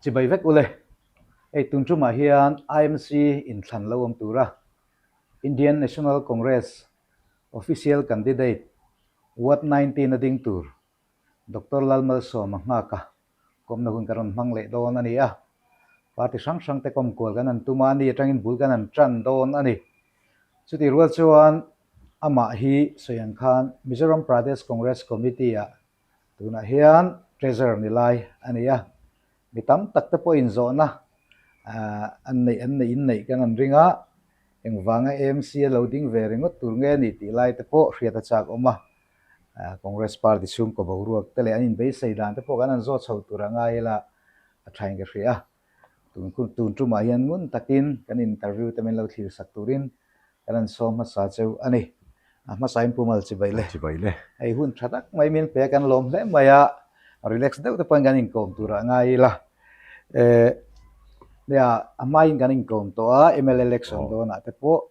Chibai vek ule. Hei tun tumah hian IMC inthlan lo awm tura Indian National Congress Official Candidate Ward 19 a ding tur Doctor Lalmalsawma nghak a kawmna hun kan rawn hmang leh dawn a ni a. Party hrang hrang te kawm kual kan han tum a, ani atangin bul kan han tan dawn a ni. Chutih rual chuan amah hi sawi ang khan Mizoram Pradesh Congress Committee ah Tunah hian Treasurer ni lai a ni a, mi tam tak te pawhin zawhna an neih an neih in neih kan an ring a, engvanga AMC a lo ding ve ringawt tur nge ni tih lai te pawh hriat a chak awm a, Congress party chhungkaw boruak te leh an inbeisei dan te pawh kan han zawt chho tur a ngai ila a thain ka hria a. Tun tun tumah hian ngun takin kan interview te min lo thlir sak turin kan han sawm hmasa cheu a ni. A hmasa in Pumal chibai le. Chibai le. Hei hun tha tak mai min pe a kan lawm hle mai a, relax deuh te pawhin kan inkawm turah ngai ila. Eh nia a hmain kan inkawm tawh a mla election dawnah te pawh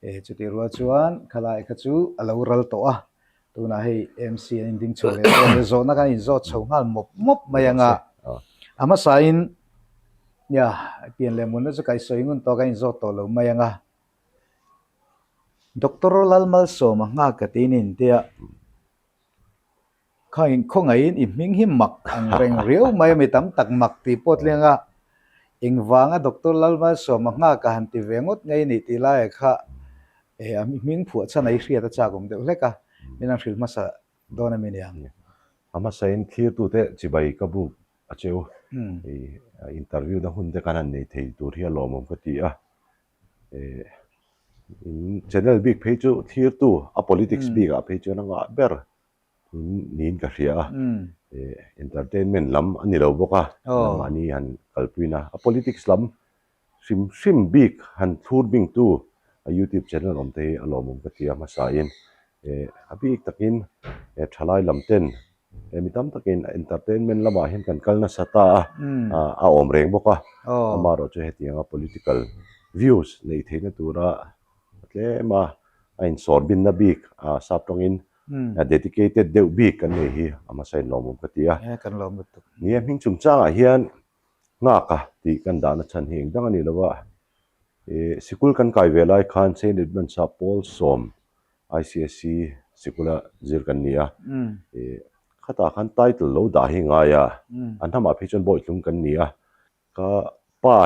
Eh chutih rual chuan khalai kha chu a lo ral tawh a, tunah hei MC an inding chho leh dawn a, zawhna kan inzawt chho nghal mawp mawp mai ang a, a hmasain nia pian leh munna chu kaihsawi ngun tawh kan inzawt tawh lo mai ang a, Doctor Lalmalsawma nghak ka ti nin tia. Khawngaihin i hming hi mak ang reng riau mai a, mi tam tak mak tih pawh tling a, engvanga Doctor Lalmalsawma nghak a han ti ve ngawt ngei ni tih laiah kha eh a hming phuah chhan a i hriat a chak awm deuh hlek a, min han hrilh hmasa dawn a mi niang. A hmasain thlirtute chibai ka buk a cheu, i interview na hun te kan han nei thei tur hi a lawmawm ka ti a, eh in channel bik phei chu thlirtu a politics bikah phei chuan a ngah ber niin ka hria a, eh entertainment lam a ni lo bawk a, mahni han kalpuina a politics lam hrim hrim bik han thlur bingtu a youtube channel awm te hi a lawmawm ka ti a hmasain eh a bik takin eh thalai lam ten eh mi tam takin entertainment lamah hian kan kal nasa ta a, a awm reng bawk a, amaherawh chu hetianga political views neih theihna tura tlem a a insawr binna bik a sap tawngin dedicated deuh bik kan nei hi a hmasa in lawmawm ka ti a. Ni e hming chungchangah hian nghaka tih kan dahna chhan hi engdang a ni lo a, ih sikul kan kai ve lai khan Saint Edmund's-a pawl sawm ICSE sikula zir kan ni a, ih khatah khan title lo dah hi ngai a, a hnamah phei chuan bawitlung kan ni a, ka pa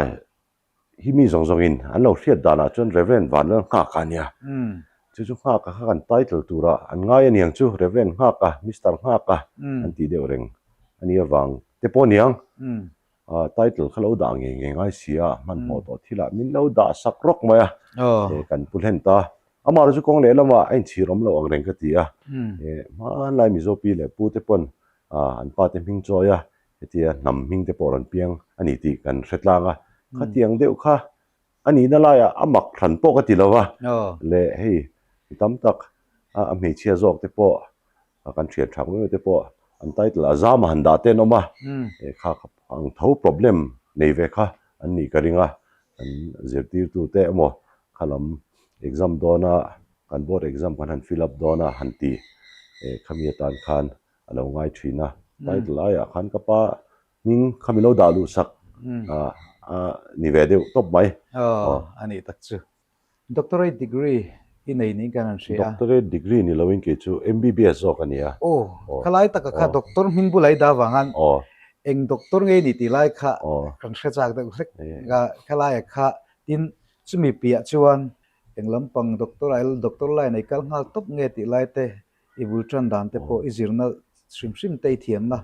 hi mi zawng zawngin an lo hriat danah chuan Reverend Vanlal Nghaka a nia, chu chu Nghaka kha kan title tura an ngai a niang chu Reverend Nghaka, Mister Nghaka an tih deuh reng a nih avang te pawh aniang. Title kha lo dah ngei ngei ngai si a, hmanhmawh tawh thilah min lo dah sak rawk mai a, kan pu hlen ta. Amah chu kawng leh lamah a inchhir awm lo ang reng ka ti a, hmanlai Mizo pi leh pu te pawn an pa te hming chawi a, hetia hnam hming te pawh rawn piang a ni tih kan hre tlang a, khatiang deuh kha a nihna laiah a mak hran pawh ka ti lo va, leh hei mi tam tak a hmeichhia zawk te pawh kan thian tha mai mai te pawh an title a zam a han dah te an awm a, kha ang tho problem nei ve kha an nih ka ring a, kan zirtirtu te emaw kha lam exam dawna kan board exam kan han fill up dawna han ti khami atan khan a lo ngai thin a, title aiah khan ka pa hming kha min lo dah luh sak a ni ve deuh tawp mai. Aw a nih tak chu. Doctorate degree i nei niin kan han hria a. Doctorate degree ni loin kei chu MBBS zawk a ni a. Aw, khalai taka kha doctor hming bula i dah avang khan eng doctor nge i nih tih lai kha kan hre chak deuh hlek a, khalaia kha tin chumi piah chuan eng lampang doctor ah doctor line ah i kal nghal tawp nge tih lai te i bul tan dan te pawh i zirna hrim hrim te i thiamna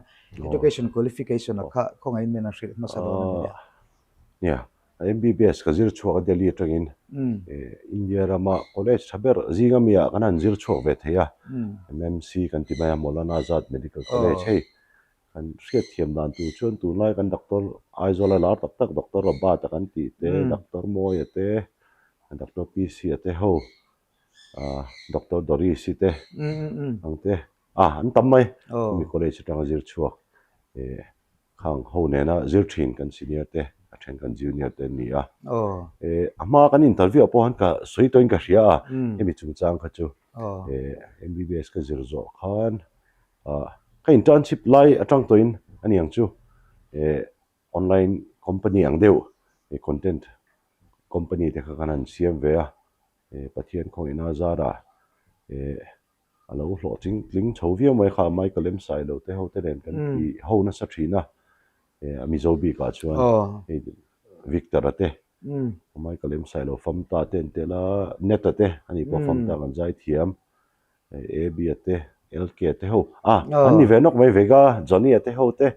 education qualification a kha khawngaihin min an hrilh hmasa dawn a ni a. Nia, MBBS ka zir chhuak a Delhi atangin India rama college tha ber zinga mi ah kan han zir chhuak ve thei a, MMC kan ti mai a Maulana Azad Medical College hei kan hriatthiam dan tur chuan tunlai kan doctor Aizawl a lar tak tak Doctor Robert a kan tih te, Doctor Mawia te, Doctor PC a te ho Doctor Doris i te ang te a an tam mai mi college atanga zir chhuak khang ho nena zir thin kan senior te a then kan junior te an ni a a hma kan interview ah pawh han ka sawi tawhin ka hria a hemi chungchang kha chu MBBS ka zir zawh khan ka internship lai atang tawhin a niang chu. online company ang deuh content company te kha kan han siam ve a, Pathian khawngaihna zarah a lo hlawh ching tling chho viau mai kha Michael M Sailo te ho te nen kan ti ho nasa thin a, a Mizo bikah chuan hei Victor-a te Michael M Sailo Famta te an tel a, Neta te ani pawh Famta kan zai thiam, AB-a te LK-a te ho a an ni ve nawk mai Vega Johnny-a te ho te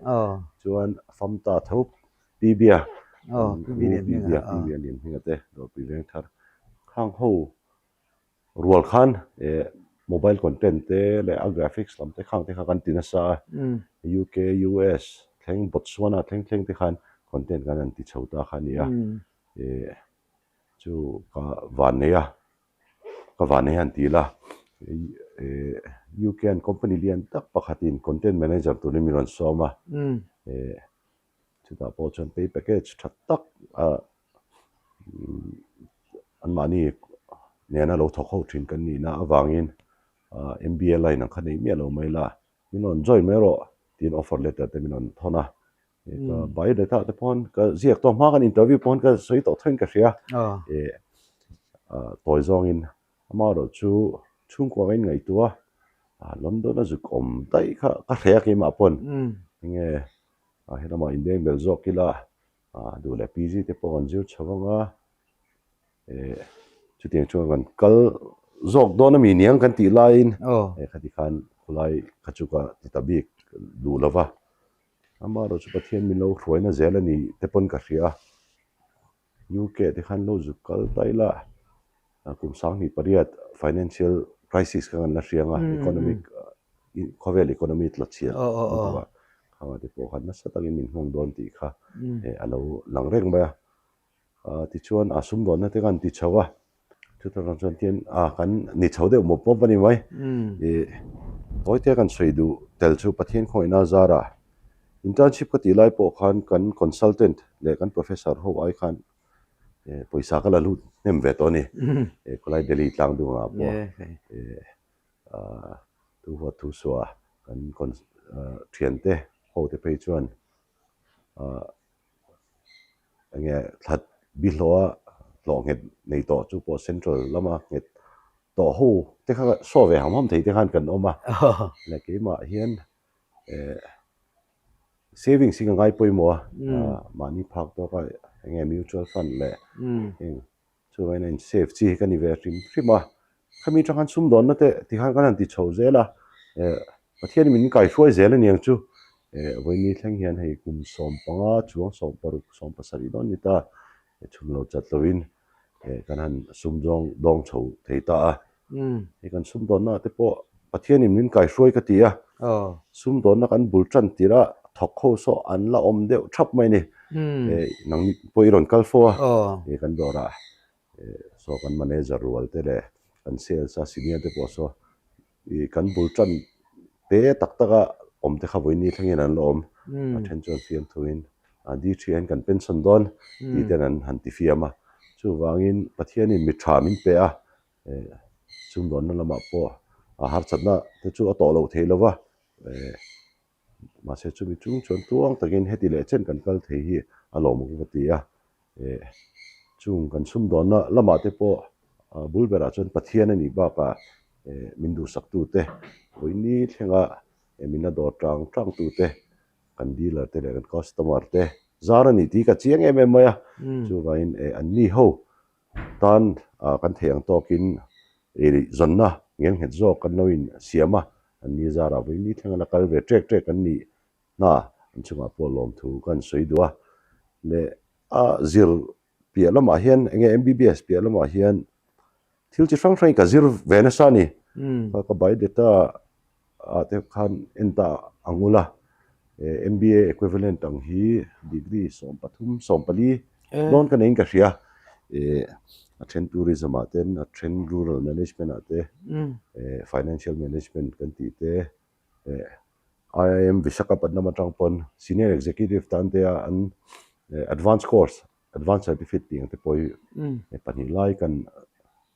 chuan Famta tho PB-a PB-a PB-a Lianhminga te Dawrpui Vengthar khang ho Rual khan mobile content te leh a graphics lam te khang te kha kan ti nasa a, UK, US thleng Botswana thleng thleng te khan content kan han ti chho ta kha a ni a, chu ka van nei a, ka van nei han ti ila UK an company lian tak pakhatin content manager turin min rawn sawm a, Chutah pawh chuan pay package tha tak a anmahni nena lo thawk ho thin kan nihna avangin MBA line ang kha nei miah lo mai la, min rawn join mai rawh tiin offer letter te min rawn thawn a. Ka biodata te pawh ka ziak tawh hma kan interview pawh ka sawi tawh thawin ka hria. Tawi zawngin amaherawhchu chhungkua ka inngaihtuah a, London a zuk awm daih kha ka hre a keimah pawn enge Ah he lamah inbeng bel zawk ila ah duh leh PG te pawh kan zir chho vang a eh chutiang chuan kan kal zawk dawn ami niang kan tih laiin eh khati khan khulai kha chu ka ti ta bik duh lo va amaherawh chu Pathian min lo hruaina zel a ni te pawn ka hria a. UK te khan lo zuk kal ta ila kum 2008 financial crisis kha kan la hria ang a, economic khawvel economy tla chhiat lutuk a, khanga te pawh khan nasa takin min nghawng dawn tih kha a lo lang reng mai a. Tichuan a sumdawnna te khan ti chho a, chutah chuan chuan tian a kan ni chho deuh mawp mawp a ni mai. Ih tawite kan sawi duh tel chu Pathian khawngaihna zarah Internship ka tih lai pawh khan kan consultant leh kan professor ho ai khan pawisa ka la lut hnem ve tawh a ni. Khawlai Delhi tlang dungah pawh thu huat thu suah kan thiante ho te phei chuan enge thlat bihlawha hlawh nghet nei tawh chu pawh central lama nghet tawh ho te kha saw ve ham ham thei te khan kan awm a. Leh keimah hian Savings hi ka ngai pawimawh a, mahni phak tawka enge mutual fund leh heng chuvangin a in save chi hi ka ni ve hrim hrim a, khami atang khan sumdawnna te tikhan kan han ti chho zel a, Pathian in min kaihruai zel a niang chu vawiin thleng hian hei kum 15 chuang 16 17 dawn ni ta chhun lo chat lovin kan han sumdawng dawng chho thei ta a. Hei kan sumdawnna te pawh Pathianin min kaihruai ka ti a, sumdawnna kan bul tan tirh a thawk ho saw an la awm deuh thap mai a ni. Nang pawh i rawn kal fo a, kan dawrah saw kan manager rual te leh kan sales a senior te pawh saw I kan bul tan te tak tak a awm te kha vawiin ni thlengin an la awm. A then chuan fiamthuin di thi hian kan pension dawn tih ten an han ti fiam a. Chuvangin Pathianin mi tha min pe a, sumdawnna lamah pawh a harsatna te chu a tawh loh thei lo va. Mahse chumi chung chuan tluang takin heti leh chen kan kal thei hi a lawmawm ka ti a. Chung kan sumdawnna lamah te pawh bul berah chuan Pathian a nih bakah min duhsaktute vawiin thlenga min la dawr tang tangtute kan dealer te leh kan customer te zar a ni tih ka chiang em em mai a. Chuvangin anni ho tan kan theih ang tawkin zawnna ngelnghet zawk kan lo insiam a, anni zarah vawiin thlenga la kal ve ṭek ṭek kan nih hna an chungah pawh lawmthu kan sawi duh a, leh a zir piah lamah hian enge MBBS piah lamah hian thil chi hrang hrang hi ka zir ve nasa a ni. Ka biodata ah te khan en ta ang ula, MBA equivalent ang hi degree 13, 14 dawn ka neiin ka hria. A then tourism ah ten, a then rural management ah te, financial management kan tih te, IIM Visakhapatnam atang pawn Senior Executive tan te a an Advance Course, Advance Certificate tih ang te pawh hi 2 lai kan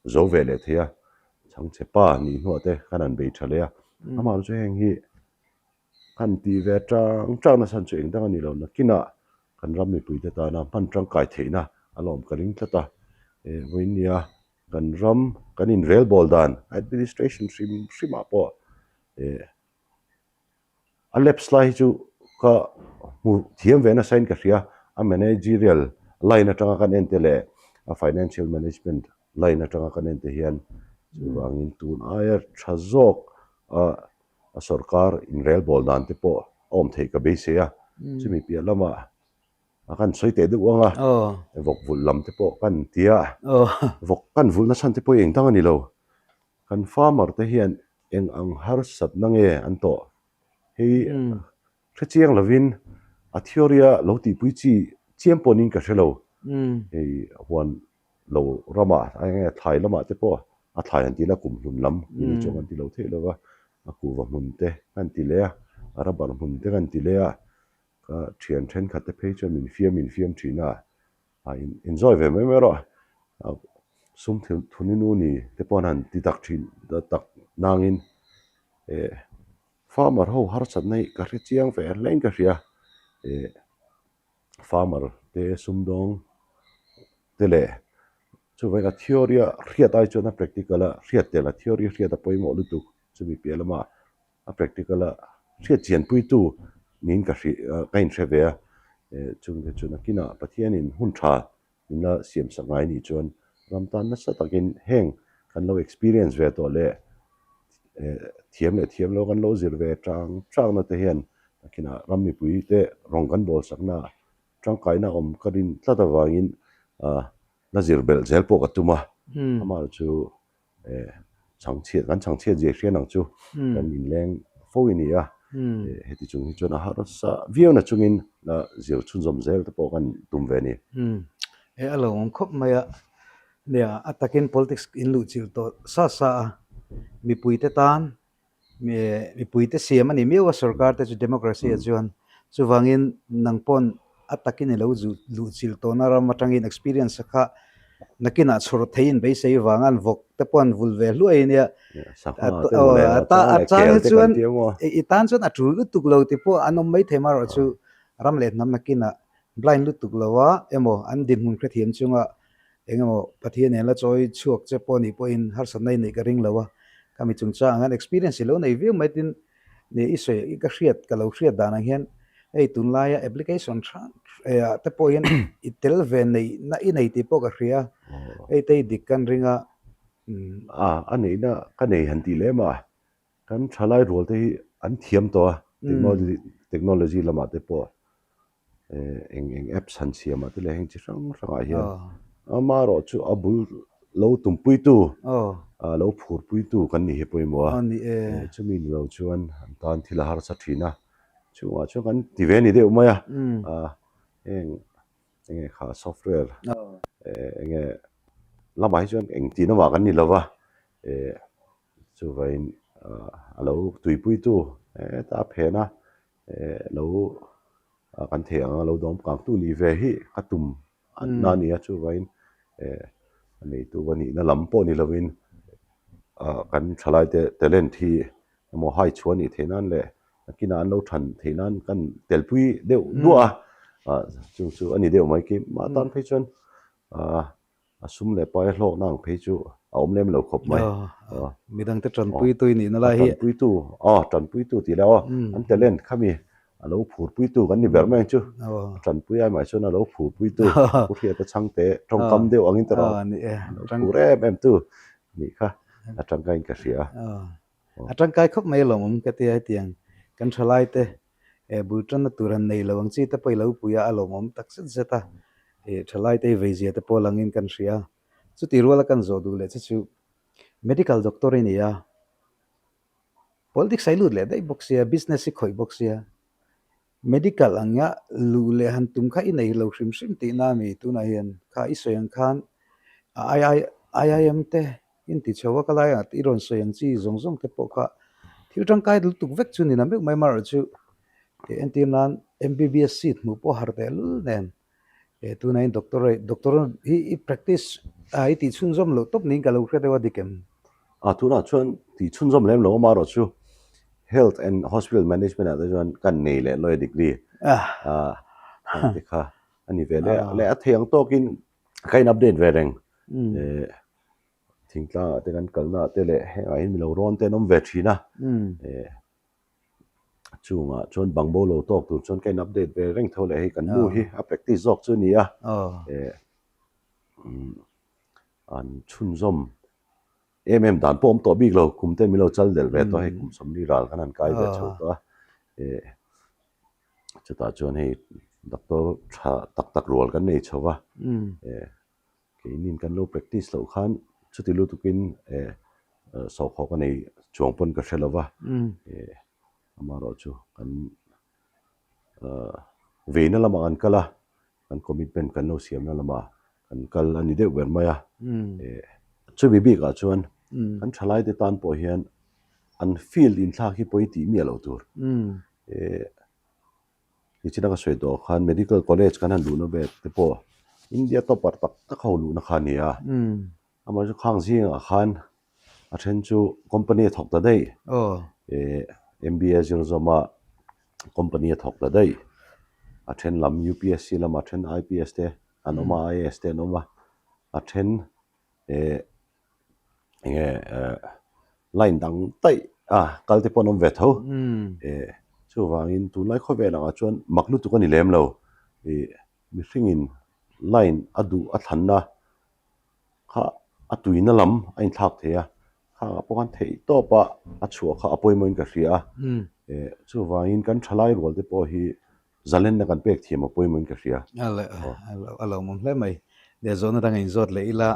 zo ve leh thei a, chhangchhe pa nih hnuah te kan han bei tha leh a. Amah chu heng hi kan tih ve tang tang nasa chu eng dang a ni lo, nakinah. kan ram mipuite tana hman tangkai theihna a lawm ka ring tlat a. Vawiin nia kan ram kan inrelbawl dan administration hrim hrimah pawh A lapse lai hi chu ka hmu thiam ve nasa in ka hria, a managerial line atanga kan en te leh a financial management line atanga kan en te hian chuvangin tun aia tha zawk a a sorkar inrelbawl dan te pawh a awm theih ka beisei a, chumi piah lamah a kan sawi teh deuh ang a, vawk vulh lam te pawh kan ti a, vawk kan vulh nachhan te pawh hi engdang a ni lo. Kan farmer te hian eng ang harsatna nge an tawh? Hei hre chiang lovin a theory a lo tihpui chi chiam pawhin ka hre lo. Hei huan lo ramah eng nge thlai lamah te pawh a thlai han ti ila kum hlun lam ni chuang kan ti lo theih lova, a kuhva hmun te kan ti leh a, a rubber hmun te kan ti leh a, ka thian thenkhat te phei chuan min fiam min fiam thin a. A inzawi ve mai mai erawh a sum thuni nu ni te pawh an han ti tak thin tak nangin eh farmer ho harsatna hi ka hre chiang ve hle in ka hria eh farmer te sumdawng te leh chuvangin a theory a hriat ai chuan a practical a hriat tel a theory hriat a pawimawh lutuk chumi piah lamah a practical a hriat chian puitu niin ka hri ka inhre ve a, chungte chu nakinah Pathianin hun tha min la siam sak ngai nih chuan ram tan nasa takin heng kan lo experience ve tawh leh thiam leh thiam lo kan lo zir ve tang tangna te hian nakinah ram mipui te rawng kan bawl sakna tangkaina awm ka rin tlat avangin la zir belh zel pawh ka tum a, amah chu eh chhangchhiat kan chhangchhiat zia hrian ang chu kan inleng fo i ni a eh heti chung hi chuan a harsa viau na chungin la zir chhunzawm zel te pawh kan tum ve a ni. Eh a lo awm khawp mai a, nia a takin politics in luh chilh tawh sa sa a, mipuite tan Mipuite siam a ni miau a sorkar te chu democracy ah chuan chuvangin nang pawn a takin i lo luhchilh tawhna ram atangin experience kha nakinah chhawr theiin beisei vanga an vawk te pawh an vul ve hluai a nia. A chang hi chuan i tan chuan a tul lutuk lo tih pawh an awm maithei marawh chu ram leh hnam nakinah blind lutuk lo a emaw an dinhmun hrethiam chunga Eng emaw Pathian nen la chawi chhuak che pawh nih pawhin harsatna i neih ka ring lo a, ka mi chungchang ang hian experience i lo nei viau mai tin nih i sawi i ka hriat ka lo hriat dan ang hian hei tunlaia application hrang ah te pawh hian i tel ve neih na i nei tih pawh ka hria hei te i dik kan ring a. A a neihna ka nei han tih lem a, kan thalai rual te hi an thiam tawh a technology technology lamah te pawh eng eng apps han siam ah te leh heng chi hrang hrang ah hian amaherawh chu a bul lo tumpui tu lo phur pui tu kan nih hi pawimawh a chumi ni lo chuan an tan thil a harsa thin a chungah chuan kan ti ve ni deuh mai a heng enge kha software enge lamah hi chuan eng tih namah kan ni lo va chuvangin a lo tuipui tu heta a phen a. Lo kan thei ang a, lo dawm kangtu nih ve hi ka tum na a ni a, chuvangin a neitu a nihna lam pawh ni lovin kan thalaite talent hi emaw hai chhuah a nih theih nan leh nakinah an lo than theih nan kan telpui deuh duah a, chung chu a ni deuh mai khi mah tan phei chuan A sum leh pai hlawkna ang phei chu a awm lem lo khawp mai. Midangte tanpuitu i nihna lai hi. Tanpuitu, aw tanpuitu tih leh aw an talent khami a lo phurpuitu kan ni ber mai ang chu. A tanpui ai mai chuan a lo phurpuitu Pu Hriata Chhangte tawngkam deuh angin ta rawh. A lo phur em em tu nih kha a tangkaiin ka hria. A tangkai khawp mai alawm awm ka tia hetiang kan thalaite bul tanna tur han nei lo ang chi te pawh i lo pui a, a lawmawm tak zet zet a, thalai te hi veizia te pawh langin kan hria. Chutih ruala kan zawh duh leh che chu medical doctor i ni a, politics a i lut leh daih bawk sia, business i khawih bawk sia, medical anga luh leh han tum kha i nei lo hrim hrim tihna a mi tunah hian kha i sawi ang khan IIM te Inti chho a ka lai ah i rawn sawi ang chi zawng zawng te pawh kha thil tangkai lutuk vek chu ni na meuh mai marawh chu entir nan MBBS seat hmuh pawh har teh lul nen eh tunah hian doctor doctor hi i practice a i tih chhunzawm loh tawp niin ka lo hre deuh a dik em? A tunah chuan tih chhunzawm lem lo amarawh chu Health and Hospital Management ah te chuan kan nei leh lawia degree a te kha. a ni ve leh a, leh a thei ang tawkin ka in update ve reng. Thingtlangah te kan kalna ah te leh hengah hian milo rawn te an awm ve thin a, chungah chuan bang bo lo tawk tur chuan ka in update ve reng tho leh hei kan nu hi a practice zawk chu a ni a, an chhunzawm em em dan pawh awm tawh bik lo, kum te milo chal delh ve tawh hei kum sawmli ral khan an kai ve chho tawh a, chutah chuan hei doctor tha tak tak rual kan nei chho va. Keinin kan lo practice loh khan chuti lutukin eh sawhkhawk a nei chuang pawn ka hre lo va, eh amaherawh chu kan veina lamah kan kal a, kan commitment kan lo siamna lamah kan kal a ni deuh ber mai a, eh chumi bikah chuan kan thalaite tan pawh hian an field inthlak hi pawi tih miah loh tur, eh. Nichina ka sawi tawh khan Medical College kan han luhna vel te pawh India topper tak tak ho luhna kha a ni a. Amah chu khang zingah khan a then chu company a thawk ta daih. Eh MBA zir zawma company a thawk ta daih. A then lam UPSC lama a then IPS te an awm a, IAS te an awm a. A then eh enge line dang daih a kal te pawh an awm ve tho eh chuvangin tunlai khawvel angah chuan mak lutuk a ni lem lo ih mihringin line a duh a thlanna kha a tuina lam a inthlak thei a khangah pawh khan theih tawp a a chhuah kha a pawimawhin ka hria a eh chuvangin kan thalai rual te pawh hi Zalenna kan pek thiam a pawimawhin ka hria. A lo awm hle mai. Leh zawhna dang a inzawt leh ila,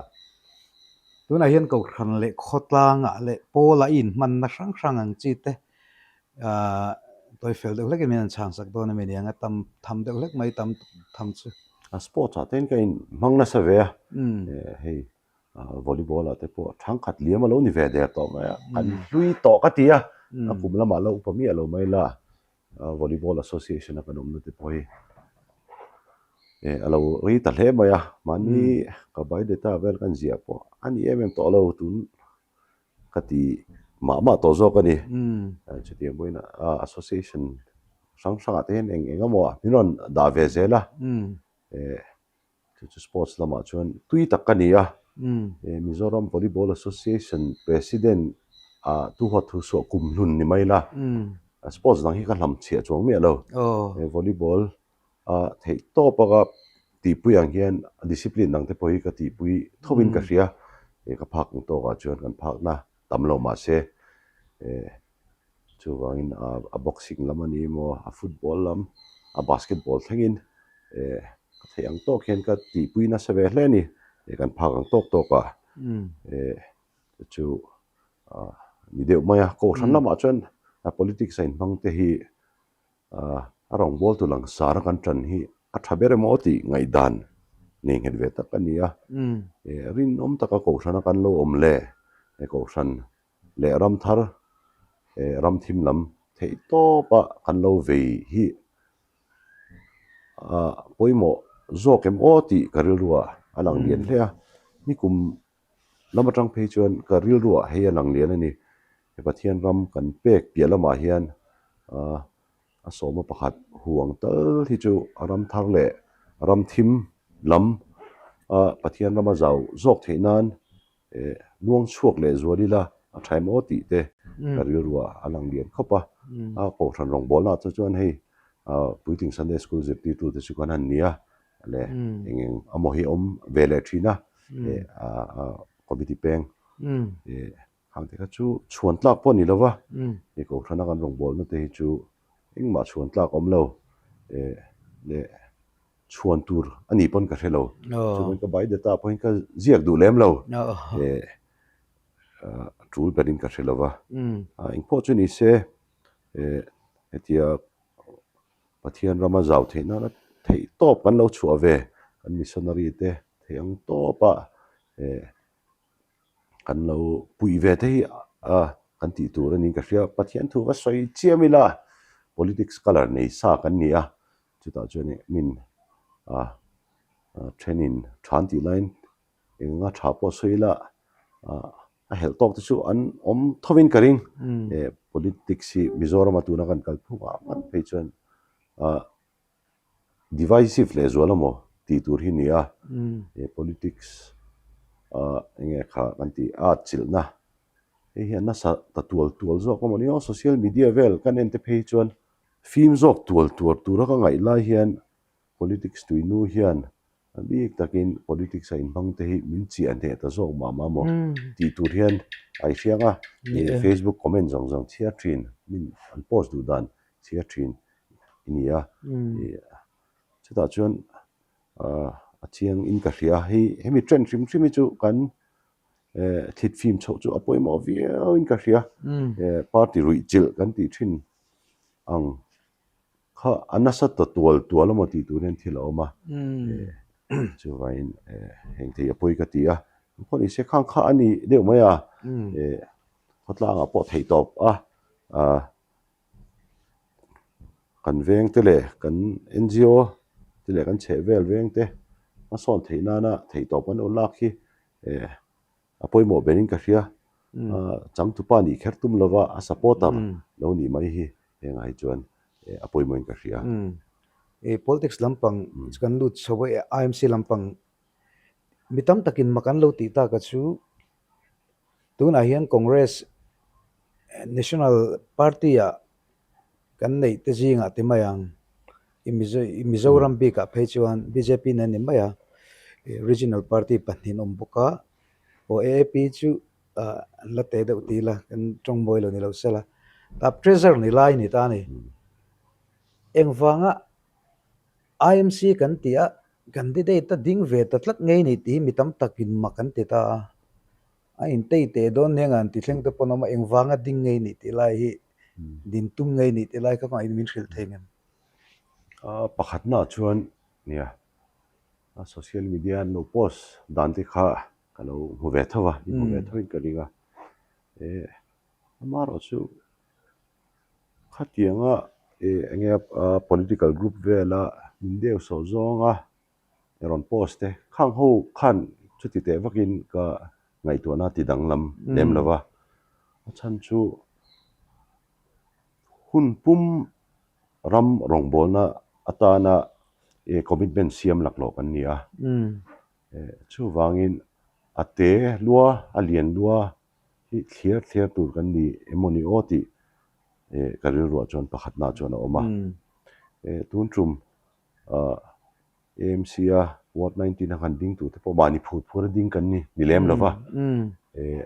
tunah hian Kohhran leh khawtlangah leh pawlah i inhmanna hrang hrang ang chi te tawi fel deuh hlekin min han chhang sak dawn a mi niang a, tam tham deuh hlek mai tam tham chu. A sports ah te hian ka inhmang nasa ve a, hei volleyball ah te pawh thangkhat liam a lo ni ve der tawh mai a, kan hlui tawh ka ti a, a kum lamah la upa miah lo mai la. Volleyball Association a kan awmna te pawh hi eh a lo rei ta hle mai a, mahni ka biodata vel kan ziah pawh a ni em em tawh lo tun ka ti mah mah tawh zawk a ni. Chutiang pawhin association hrang hrangah te hian eng eng emaw min rawn dah ve zel a eh Chu chu sports lamah chuan tui tak ka ni a, Mizoram Volleyball Association President ah tu huat thu suah kum hlun ni mai la, sports dang hi ka hlam chhiah chuang miah lo. Volleyball a theih tawp a ka tihpui ang hian discipline dang te pawh hi ka tihpui thovin ka hria, ka phak ang tawkah chuan kan phakna tam lo mahse Chuvangin a boxing lam a ni emaw, a football lam, a basketball thlengin eh ka theih ang tawk hian ka tihpui nasa ve hle a ni. Eh kan phak ang tawk tawk a, eh chu ni deuh mai a. Kohhran lamah chuan politics a inhmang te hi A rawngbawltu langsar a kan tan hi a tha ber emaw tih ngaihdan nei nghet ve tak a ni a. Rinawm taka kohhran a kan lo awm le, he kohhran leh ram thar, ram thim lam theih tawp a kan lo vei hi a pawimawh zawk em aw tih ka rilruah a lang lian hle a. Nikum lam atang phei chuan ka rilruah hei a lang lian a ni. He Pathian ram kan pek piah lamah hian a sawma pakhat huang tal hi chu a ram thar leh ram thim lam a Pathian rama zau zawk theih nan luang chhuak leh zual ila a tha em aw tih te ka rilruah a lang lian khawp a. A kohhran rawngbawlnaah te chuan hei puitling Sunday School zirtirtute chu kan han ni a leh eng eng amaw hi a awm ve leh thin a, committee peng Khang te kha chu chhuan tlak pawh a ni lo va, hei Kohhrana kan rawngbawlna te hi chu engmah chhuan tlak awm lo leh chhuan tur a nih pawn ka hre lo. Chuan ka biodata pawhin ka ziak duh lem lo, a tul berin ka hre lo va. Engpawh chu ni se hetia Pathian rama zau theih nana theih tawp kan lo chhuah ve, kan missionary te theih ang tawpa Kan lo puih ve te hi a kan tih tur a niin ka hria. Pathian thu va sawi chiam ila politics colour nei sa kan ni a, chutah chuan min a thenin than tih laiin eng anga tha pawh sawi ila a helh tawk te chu an awm thovin ka ring. Politics hi Mizoram a tuna kan kal phungah ngat phei chuan a. Divisive lehzual amaw tih tur hi ni a, he politics ah enge kha kan tih a atchilhna hei hian nasa ta tual tual zawk amaw ni aw, social media vel kan en te phei chuan fim zawk tual tuar tura ka ngaih lai hian politics tuinu hian a bik takin politics a inhmang te hi min chiah hneh ta zawk mah mah maw tih tur hian a i hriang a, Facebook comment zawng zawng chhiar thin min an post duh dan chhiar thin i ni a, chutah chuan a chiang in ka hria hei hemi trend hrim hrim hi chu kan thlit fim chhoh chu a pawimawh viau in ka hria party ruih chilh kan tih thin ang kha a nasa ta tual tual amaw tih tur hian thil a awm a chuvangin heng thei a pawi ka ti a khaw ni se khang kha a ni deuh mai a khawtlangah pawh theih tawp a Kan veng te leh kan NGO te leh kan chhehvel veng te hmasawn theih nana theihtawp an lo lak hi eh a pawimawh berin ka hria. Changtupa nih kher tum lova a supporter lo nih mai hi hengah hi chuan a pawimawhin ka hria. Politics lampang chu kan lut chho a, IMC lampang mi tam takin mak an lo tih tak a chu Tunah hian Congress National Party-ah kan neih te zingah ti mai ang, i Mizoram bikah phei chuan bjp nen ni mai a, Regional Party pahnihin awm bawk a, aw AAP chu an la teh deuh ti ila kan tawng mawi lo ni lo sela, tah Treasurer ni lai ni ta a ni. Engvanga IMC kan tih a Candidate a ding ve ta tlat ngei ni tih hi mi tam takin mak an ti ta a, a intei teh dawn nia ngan ti thleng te pawn a awm a, engvanga ding ngei ni tih lai hi din tum ngei ni tih lai kha kawngah in min hrilh thei ngem? A pakhatnaah chuan nia a social media an lo post dan te kha ka lo hmu ve tho a, i hmu ve tho in ka ring a, eh amaherawhchu Khatianga ih eng nge political group vela min deuh sawh zawnga rawn post te khang ho khan chuti teh vakin ka ngaihtuahna ti danglam lem lo va, a chhan chu hun pum ram rawngbawlna atana ih commitment siam laklawh kan ni a, chuvangin a te lua a lian lua hi thliar thliar tur kan ni emaw ni aw tih eh ka rilruah chuan pakhatna chuan a awm a. Eh tun tum ah AMC a ward 19 a han ding tur te pawh mahni phur phur a ding kan ni ni lem lo va. Eh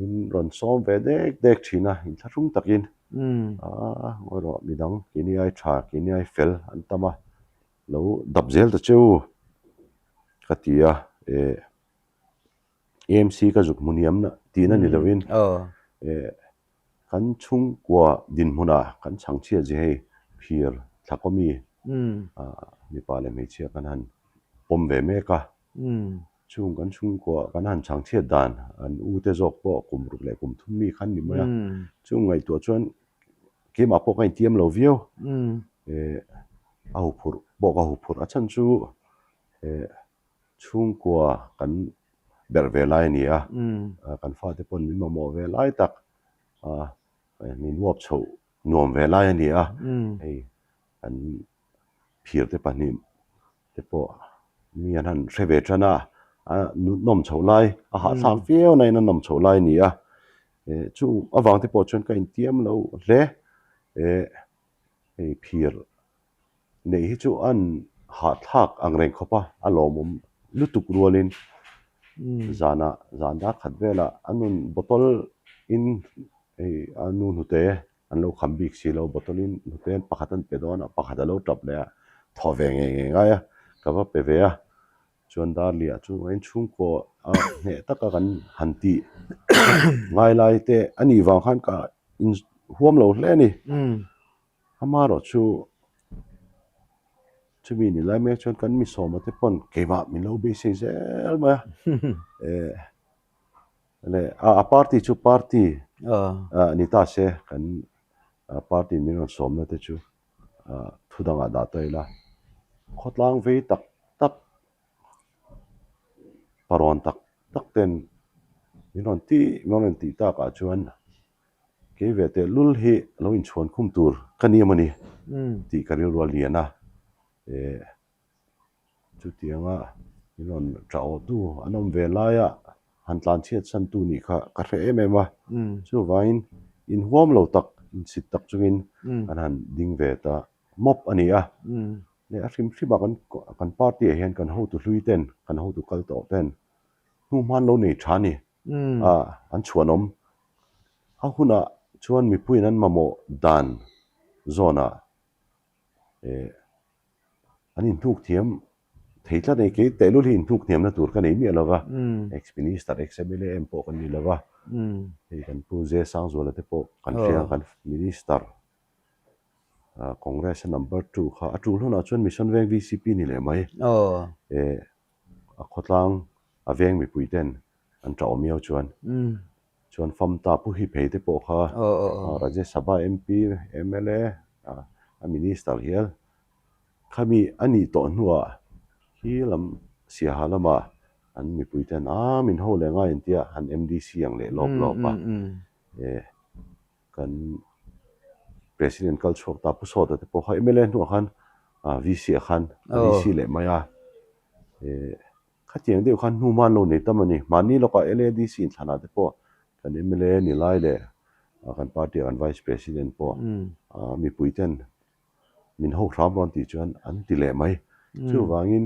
in rawn sawm ve dek dek thin a inthlahrung takin ah ngawi rawh midang keini ai tha keini ai fel an tam a lo dap zel ta che u ka ti a eh. AMC ka zuk hmu hniam na tihna ni lovin kan chhungkua dinhmuna kan chhangchhia zia hei phir thlakawmi mipa leh hmeichhia kan han pawm ve mek a. Chung kan chhungkua kan han chhangchhiat dan an u te zawk pawh kum ruk leh kum thum mi khan ni mai a. Chung ngaihtuah chuan keimah pawh ka intiam lo viau. A huphurh pawh ka huphurh a chhan chu Chhungkua kan berh ve lai a ni a, kan fate pawn min mamawh ve lai tak, min uap chhoh nuam ve lai a ni a, hei kan phir te pahnih te pawh mi an han hre ve tan a, a nawm chhoh lai, a hahthlak viau na in a nawm chhoh lai a ni a, chu avang te pawh chuan ka intiam lo hle, hei phir Neih hi chu an hahthlak ang reng khawp a, a lawmawm lutuk rualin zanah zan dar khat velah a nun bottle in hei a nu hnute an lo kham bik si lo, bottle in hnute pakhat an pe dawn a, pakhat a lo tap leh a, thaw ve ngei ngei ngai a, ka va pe ve a, chuan Darliah chu a inchhungkaw a hneh taka kan han tih ngai lai te a nih vang khan ka inhuam lo hle a ni. Amaherawh chu chumi ni lai mek chuan kan mi sawma te pawn keimah min lo beisei zel mai a, eh leh a party chu party ni ta se kan party min rawn sawmna te chu thu dangah dah ta ila khawtlang vei tak tak parawn tak tak ten min rawn tih min rawn tih takah chuan. Kei ve teh lul hi lo inchhuan khum tur ka ni emaw ni tih ka rilru a lian a. Eh, chutianga min rawn ṭah-awhtu an awm ve laia han tlanchhiat chhantu nih kha ka hre em em a. Chuvangin inhuam lo tak, insit tak chungin kan han ding ve ta mawp a ni a. Leh a hrim hrim a kan kan party ah hian kan hotu hlui ten, kan hotu kal tawh ten hnu hman lo nei tha a ni. A an chhuanawm. A hunah chuan mipuiin an mamawh dan zawnah eh an inhnuk thiam thei tlat a ni. Kei tehlul hi inhnuk hniamna tur ka nei miah lo va, ex minister, ex mla em pawh kan ni lo va, hei kan Pu Zesangzuala te pawh kan hria kan minister Congress a number two kha a tul hunah chuan Mission Veng VCP ni leh mai. Eh a khawtlang a veng mipui ten an tah awm miau chuan chuan Famta Pu Hiphei te pawh kha Rajya Sabha MP, mla a minister hial khami a nih tawh hnuah khi lam Siaha lamah an mipui ten a min ho leh ngai an tia han MDC ang leh lawp lawp a eh Kan President kal chhuak ta Pu Sawta te pawh kha mla hnuah khan VC ah khan a VC leh mai a. Khatiang deuh khan hnu hman lo nei tam a ni. Mahni lawkah LADC inthlanah te pawh kan mla ni lai leh kan party ah kan Vice President pawh mipui ten min ho hram rawn tih chuan an ti leh mai. Chuvangin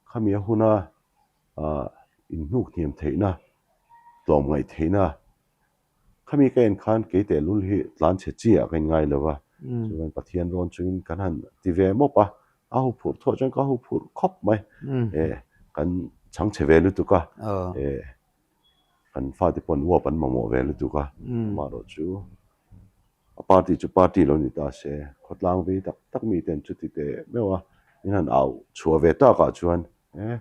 khami a huna inhnuk hniam theihna, tlawmngaih theihna Khami ka en khan kei tehlul hi tlan chhe chi ah ka in ngai lo va, chuan Pathian rawn chungin kan han ti ve mawp a, a hu phurh thuah chuan ka hu phurh khawp mai, eh kan chhang chhe ve lutuk a, eh kan fate pawn uap an mamawh ve lutuk a, amaherawh chu a party chu party lo ni ta se, khawtlang vei tak tak mi ten chuti teh meuh a, min han au chhuah ve tak ah chuan eh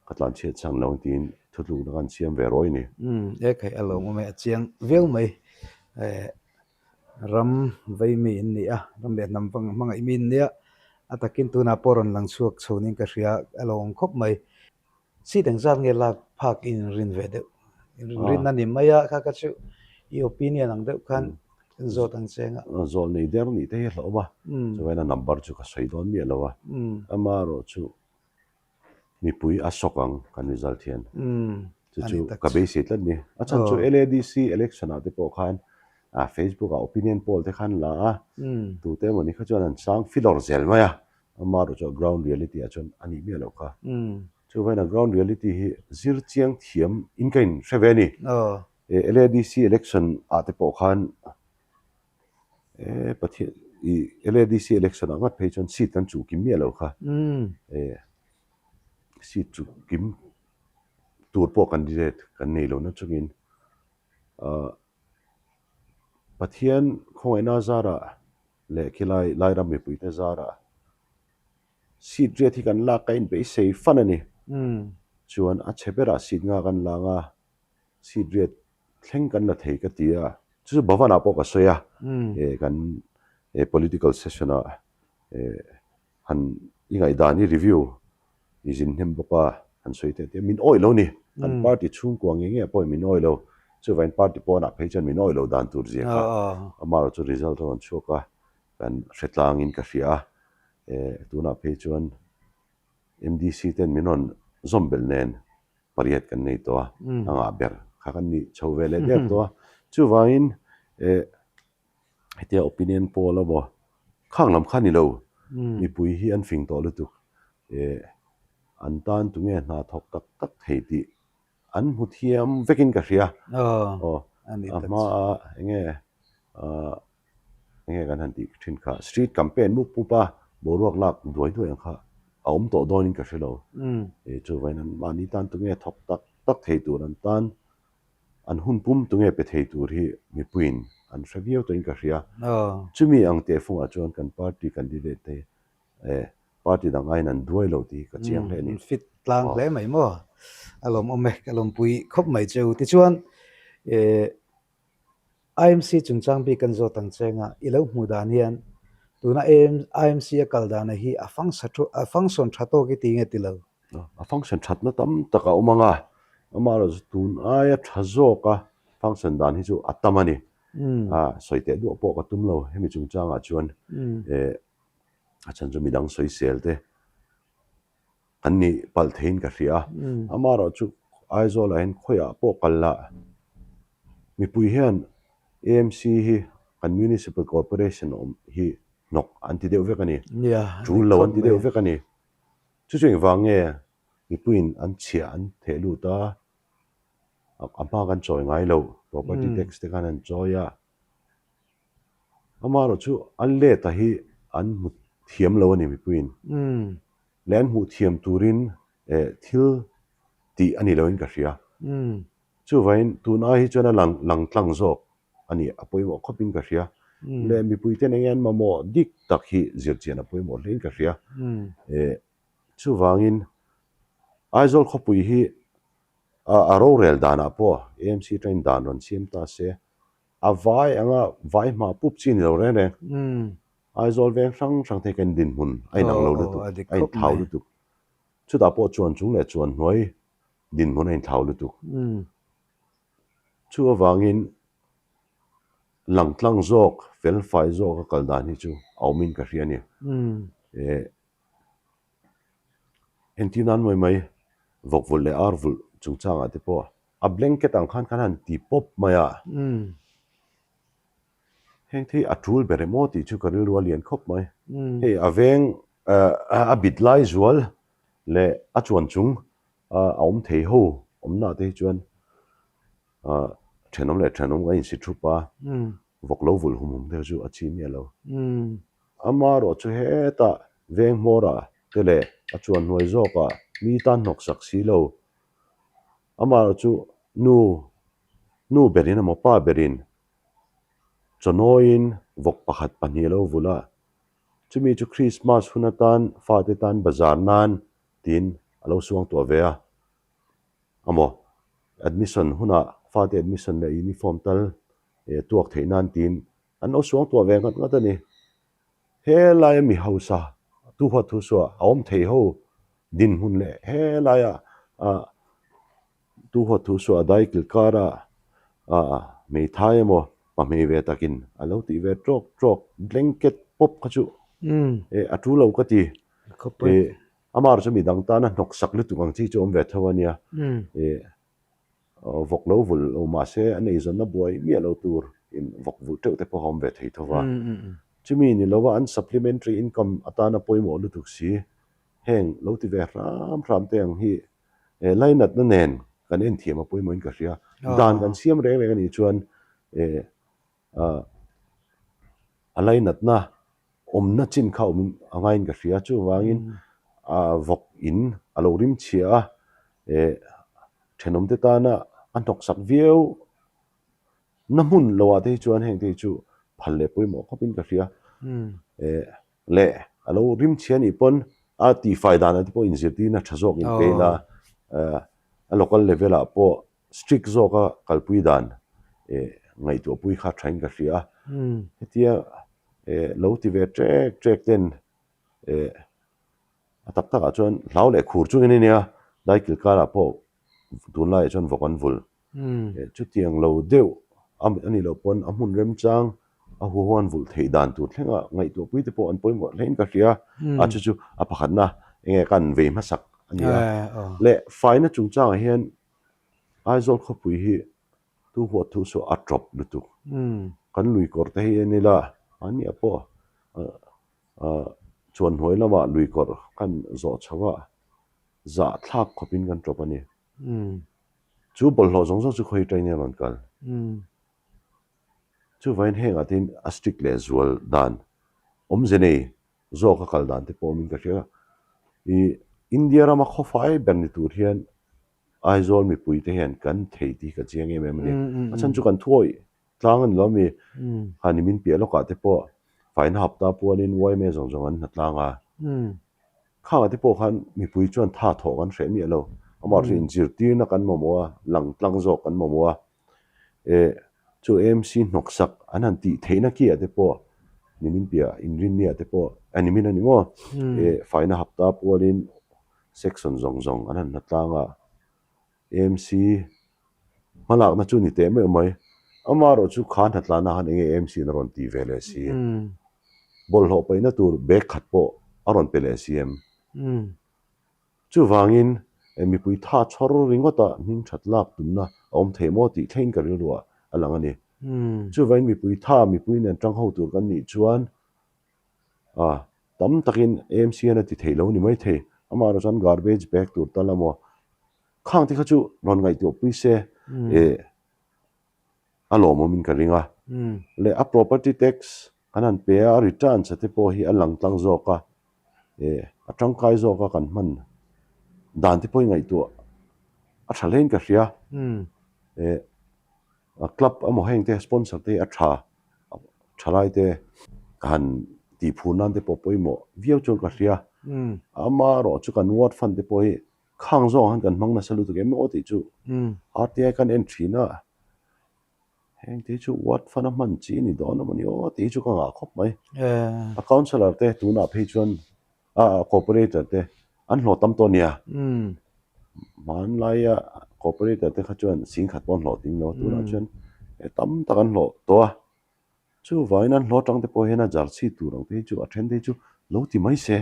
Ka tlanchhiat chang lo tiin thutlukna kan siam ve rawi ni. Umm, e khaih a lo awm e, a chiang viau mai. Eh, ram vei mi in ni a, ram leh hnam hmangaih mi in nia, a takin tunah pawh rawn lang chhuak chho niin ka hria, a lo awm khawp mai. Seat engzat nge lak phak i inrin ve deuh? Inrinna ni mai a, kha kha chu i opinion ang deuh khan kan zawt ang che anga. Zawh nei der nih te hi a hlauhawm a, chuvain a number chu ka sawi dawn miah lo a, amaherawh chu mipui a sawk ang kan result hian. Chu chu ka beisei tlat ni. A chhan chu LADC election ah te pawh khan Facebook ah opinion poll te khan la a, tute emawni kha chuan an sang filawr zel mai a, amaherawh chu ground reality ah chuan a nih miah loh kha. Chuvain a ground reality hi zir chiang thiam in ka in hre ve a ni. LADC election ah te pawh khan E Pathian i LADC election ah ngat phei chuan seat kan chuh kim miah lo kha. E seat chuh kim tur pawh candidate kan nei lo na chungin ah Pathian khawngaihna zarah leh khilai Lairam mipuite zarah seat riat hi kan lak ka inbeisei fan a ni. Chuan a chhe berah seat nga kan lang a. Seat riat thleng kan la thei ka ti a, chu chu Bhavan ah pawh ka sawi a, eh kan eh political session ah eh han i ngaihdan hi review i zin hnem bawk a han sawi teh teh min awih lo ni, kan party chhungkua nge nge pawhin min awih lo, chuvangin party pawnah phei chuan min awih lo dan tur zia kha amaherawh chu result a rawn chhuak a, kan hre tlangin ka hria a, eh tunah phei chuan MDC ten min rawn zawm belh nen pariat kan nei tawh a, a ngah ber kha kan nih chho ve leh der tawh a. Chuvangin eh hetia opinion poll emaw khang lam kha ni lo, mipui hi an fing tawh lutuk eh an tan tunge hna thawk tak tak thei tih an hmu thiam vekin ka hria. Aw a hmaa enge ah Enge kan han tih thin kha street campaign mup mup a boruak lak duai duai ang kha a awm tawh dawnin ka hre lo. E chuvain an mahni tan tunge thawk tak tak thei tur an tan an hun pum tunge pe thei tur hi mipuiin an hre viau tawhin ka hria. Chumi ang tehfungah chuan kan party candidate te e party dang aiin an duai lo tih hi ka chiang hle a ni. Fit tlang hle mai maw? A lawmawm e, ka lawmpui khawp mai cheu. Tichuan e IMC chungchang bik kan zawt ang che nga, i lo hmuh dan hian tuna IMC a kal dana hi a function tha tawk i ti nge ti lo? A function thatna tam tak a awm ang a, amaherawhchu tun aia tha zawka function dan hi chu a tam a ni. A sawi teh duah pawh ka tum lo hemi chungchangah chuan. A chhan chu midang sawisel te kan nih palh theiin ka hria a. Amaherawhchu Aizawlah hian khawiah pawh kal lah mipui hian AMC hi kan Municipal Corporation awm hi hnawk an ti deuh vek a ni. Tul lo an ti deuh vek a ni. Chu chu engvang nge mipuiin an chhiah an theh lut a, a hma kan chawi ngai lo, property tax te khan an chawi a. Amaherawh chu a let a hi an hmu thiam lo a ni mipuiin. Leh an hmuh thiam turin thil tih a ni loin ka hria. Chuvangin tun ai hi chuan a lang lang tlang zawk a ni, a pawimawh khawpin ka hria. Leh mipuiten enge an mamawh dik tak hi zirchian a pawimawh hlein ka hria. Chuvangin Aizawl khawpui hi a rorel danah pawh AMC atangin dan rawn siam ta se, A vai anga vai hma pup chi ni lo reng reng. Aizawl veng hrang hrang te hian dinhmun a inang lo lutuk, a inthlau lutuk. Chutah pawh chuan chung leh chuan hnuai dinhmun a inthlau lutuk. Chu avangin langtlang zawk, felfai zawk a kal dan hi chu a awmin ka hria a ni. Entir nan mai mai vawk vulh leh ar vulh chungchangah te pawh a blanket ang khan kan han ti pawp mai a. Heng thei a tul ber em aw tih chu ka rilru a lian khawp mai. Hei a veng a bit lai zual leh a chuan chung a awm thei ho awmna te hi chuan thenawm leh thenawm kan insi thup a, vawk lo vulh hum hum te chu a chi miah lo. Amaherawh chu hetah veng hmawrah te leh a chuan hnuai zawkah mi tan hnawksak si lo. Amaherawh chu nu nu berin emaw pa berin chawnawiin vawk pakhat pahnih a lo vulh a, chumi chu Krismas hun atan fate tan bazar nan tiin a lo suangtuah ve a. Amaw admission hunah fate admission leh uniform tal tuak theih nan tiin An lo suang tuah ve ngat ngat a ni. Helaia mi hausa tu huat thu suah a awm thei ho dinhmun leh helaia tu huat thu suah a dai kil kara hmeithai emaw pahmei ve takin a lo tih ve tawk tawk blanket pawp kha chu a tu lo ka ti. Amah chu midang tana hnawksak lutuk ang chi chu awm ve tho a nia. Vawk lo vulh lo mahse an eizawnna buai miah lo tur in vawk vulh teuh te pawh a awm ve thei tho va. Chumi ni lova an supplementary income atana pawimawh lutuk si heng lo ti ve hram hram te ang hi lainatna nen kan en thiam a pawimawhin ka hria. Dan kan siam reng reng anih chuan a lainatna awmna chin kha awmin a ngaiin ka hria. Chuvangin vawk in a lo rim chhia a, thenawmte tana a hnawksak viau na hmun lo ah te hi chuan heng te hi chu phal leh pawimawh khawpin ka hria. Leh a lo rim chhia anih pawn a tihfai dan ah te pawh inzirtirna tha zawk in pe ila, a local level ah pawh strict zawka kalpui dan ngaihtuahpui kha thain ka hria a, hetia lo ti ve trek trek ten a tak takah chuan hlau leh khur chungin a nia, daikil karah pawh tunlaiah chuan vawk an vul. Chutiang lo deuh a nih loh pawn a hmun remchang a huahuan vulh theih dan tur thlenga ngaihtuahpui te pawh an pawimawh hlein ka hria a, chu chu a pakhatna enge kan vei hmasak a ni a. Leh faina chungchangah hian Aizawl khawpui hi tu huat thu suah a tawp lutuk. Kan lui kawr te hi en ila mahniah pawh chuan hnuai lamah lui kawr kan zawh chho a, zah thlak khawpin kan tawp a ni. Chu bawlhhlawh zawng zawng chu khawi atangin a rawn kal. Chuvangin hengah te hian a strict leh zual dan awmze nei zawk a kal dan te pawh awmin ka hria. Ih India rama khawfai ber ni tur hian Aizawl mipui te hian kan thei tih hi ka chiang em em a ni. A chhan chu kan thuawih tlang a ni lo ami, han i min piah lawkah te pawh faina hapta pualin yma zawng zawng an hna tlang a. Khangah te pawh khan mipui chuan tha thawh kan hreh miah lo. Amah chu inzirtirna kan mamawh a, lang tlang zawk kan mamawh a. Eh, chu AMC hnawksak an han tih theihna kiah te pawh nimin piah inrinniah te pawh, a nimin a ni maw? Eh, faina hapta pualin Section zawng zawng an han hna tlang a, AMC hmalakna chu ni teh meuh mai. Amaherawh chu kha hna tlanah khan enge AMC in a rawn ti ve leh si. Bawlhhlawh paihna tur bag khat pawh a rawn pe leh si em? Chuvangin mipui tha chhawr ringawta hming that lak tumna a awm thei maw tih thlengin ka rilruah a lang a ni. Chuvangin mipui tha mipui nen tang ho tur kan nih chuan a tam takin AMC hian a ti thei lo ni mai thei. Amaherawhchu chuan garbage bag tur tal emaw khang te kha chu rawn ngaihtuah pui se eh a lawmawmin ka ring a. Leh a property tax kan han pe a, a returns a te pawh hi a lang tlang zawk a, eh a tangkai zawk a kan hman dan te pawh hi ngaihtuah a tha hlein ka hria. Eh a club emaw heng te sponsor te hi a tha, thalai te han tihphur nan te pawh pawimawh viau chuan ka hria. Amaherawh chu kan ward fund te pawh hi Khang zawng han kan hmang nasa lutuk em aw tih chu RTI kan en thin a, heng te hi chu ward fund a hman chi a ni dawn emaw ni aw tih hi chu ka ngah khawp mai. A councillor te tunah phei chuan a cooperator te an hlawh tam tawh nia. Hmanlaia cooperator te kha chuan singkhat pawh an hlawh ting lo a, tunah chuan tam tak an hlawh tawh a. Chuvangin an hlawh atang te pawh hian a jar chhi tur ang te hi chu a then te hi chu lo ti mai se.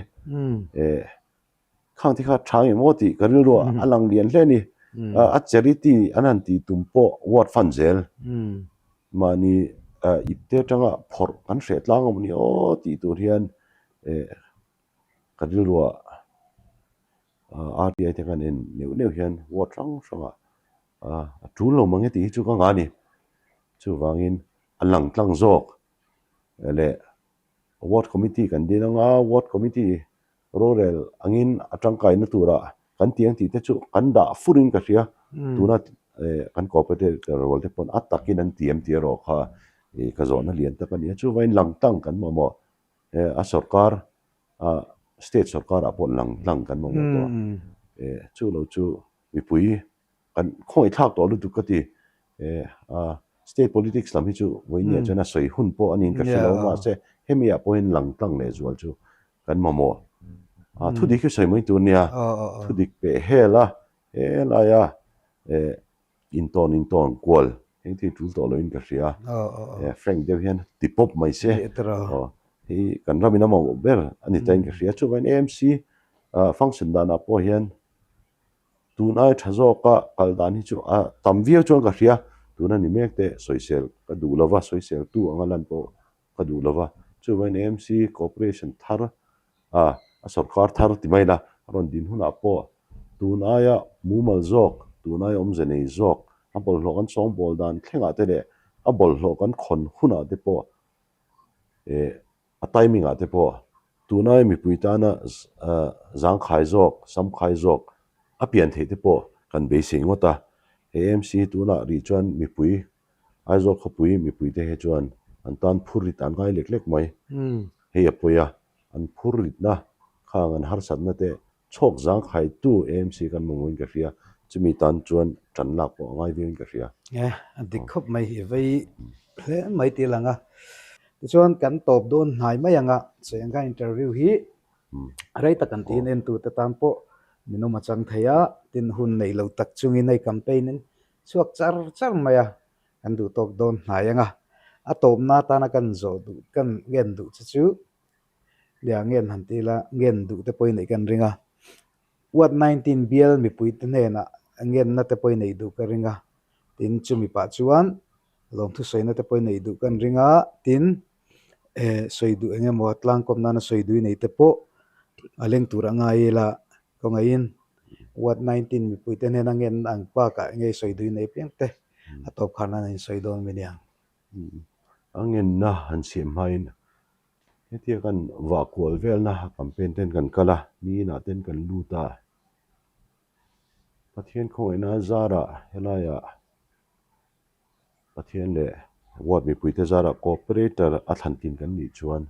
Khang te kha tha nge maw tih ka rilru a a lang lian hle a ni. A charity an han tih tum pawh ward fund zel mahni ipte atanga phawrh kan hreh tlang awm ni aw tih tur hian ka rilru ah RTI te khan en neuh neuh hian ward hrang hrangah a tul lo mang e tih hi chu ka ngah a ni. Chuvangin a lang tlang zawk leh Ward Committee kan din anga Ward Committee rorel angin a tangkaina tura kan ti ang tih te chu kan dah furin ka hria. Tuna kan cooperative rual te pawn a takin an ti em tih erawh kha ka zawhna lian tak a ni a. Chuvangin langtlang kan mamawh a sorkar state sorkarah pawh langtlang kan mamawh tawh a. Chu lo chu mipui kan khawngaihthlak tawh lutuk ka ti. A state politics lam hi chu vawinia chuan a sawi hun pawh a niin ka hre lo mahse hemi ah pawhin langtlang leh zual chu kan mamawh. A thudik hi sawi mai tur nia, thudik peh hel a helaia intawn intawn kual heng thil tul tawh loin ka hria. Frank deuh hian ti pawp mai se. Hei kan ramin a mamawh ber a ni tain ka hria. Chuvangin AMC function danah pawh hian Tun ai tha zawka kal dan hi chu a tam viau chuan ka hria, tuna ni mek te sawisel ka duh lova, sawisel tu anga lan pawh ka duh lova, chuvangin AMC cooperation thar a a sorkar thar ti mai la a rawn din hunah pawh tun aia mumal zawk, tun aia awmze nei zawk, a bawlhhlawh kan sawngbawl dan thlengah te leh a bawlhhlawh kan khawn hunah te pawh eh A timing ah te pawh tunai mipui tana zangkhai zawk, samkhai zawk a pian theih te pawh kan beisei ngawt a. He AMC hi tunah rih chuan mipui, Aizawl khawpui mipui te hi chuan an tan phur rit an ngai lek lek mai. Hei a pawi a, an phur ritna khang an harsatna te Chhawk zangkhaitu AMC kan mamawhin ka hria, chumi tan chuan tan lak pawh a ngai viauin ka hria. E, a dik khawp mai, i vei hle mai tih a lang a. Tichuan kan tawp dawn hnai mai ang a, sawi ang khan interview hi rei tak an tiin entute tan pawh minawm a chang thei a, tin hun nei lo tak chungin hei campaign in chhuak char char mai a, kan duh tawk dawn hnai ang a. A tawpna atana kan zawh duh, kan ngen duh che chu Nia ngen han ti ila, ngen duh te pawhin neih kan ring a. Ward 19 bial mipui te hnenah ngenna te pawhin neih duh ka ring a. Tin, chumi pah chuan lawmthu sawina te pawhin neih duh kan ring a. Tin, eh sawi duh eng emaw tlangkawm nana sawi duh i nei te pawh a leng tur a ngai ila kawngaihin Ward 19 mipui te hnena ngenna ang bakah eng nge sawi duh i nei piang te a tawp khan an insawi dawn mi nia. A ngenna han siam hmain Hetia kan vah kual velna campaign ten kan kal a, mi inah ten kan lut a. Pathian khawngaihna zarah helaiah Pathian leh ward mipuite zarah cooperator a thlan tin kan nih chuan